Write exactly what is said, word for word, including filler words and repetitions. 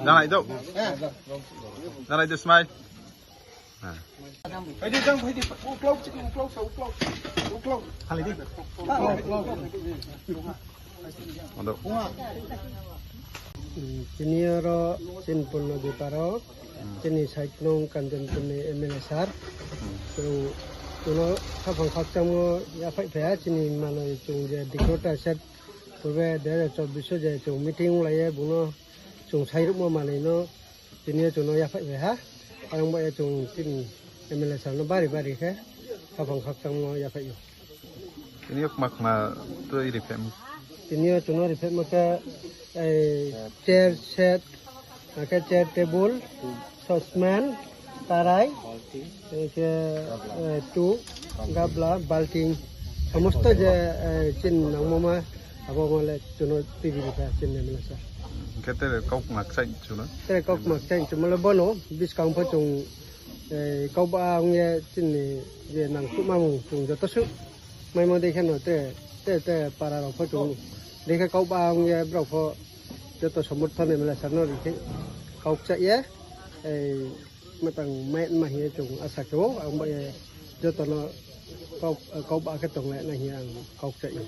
Janai do. Janai do smai. Phaidi jang phaidi uklok uklok sa uklok uklok. Odo. Tini oro chini Purno Diparo, chini side nung Kanchanpurni M L A sir. Chwng uno khapang khakchangmo yaphai phaiya chini manwi chwng je Dikrota set purbe dui hajar chobbish je chwng meeting laiye buno chwng sairukma manwino. Tini o chwngno yaphai bai ha. Ayang bai chwng tini M L A sir no bari bari khe khapang khakchangno yaphai o. Tini o khma khma twi riphem. Tini o chwngno riphem khe ei chair set, akhe chair table, sosman, tarai, khe eh, tu, gabla, balting, somosto je eh, chin nangmama abo male chwngno twi ripha chin M L A sir. Hingke tere kok mak chai chuno. Tere kok mak chai chumalo bono biskang pho chung eh, kok ba wngye chini je nang chukmamung chung joto su maimo dekhe no te te te para rok pho chung dekhe kok ba wngye borok pho joto somorthon M L A sir no rikhe kok cha ye ei matang mai ma hiye chung asa khe o ang ba ye joto no kok kok ba khe tong lai na hiye ang kok cha ye.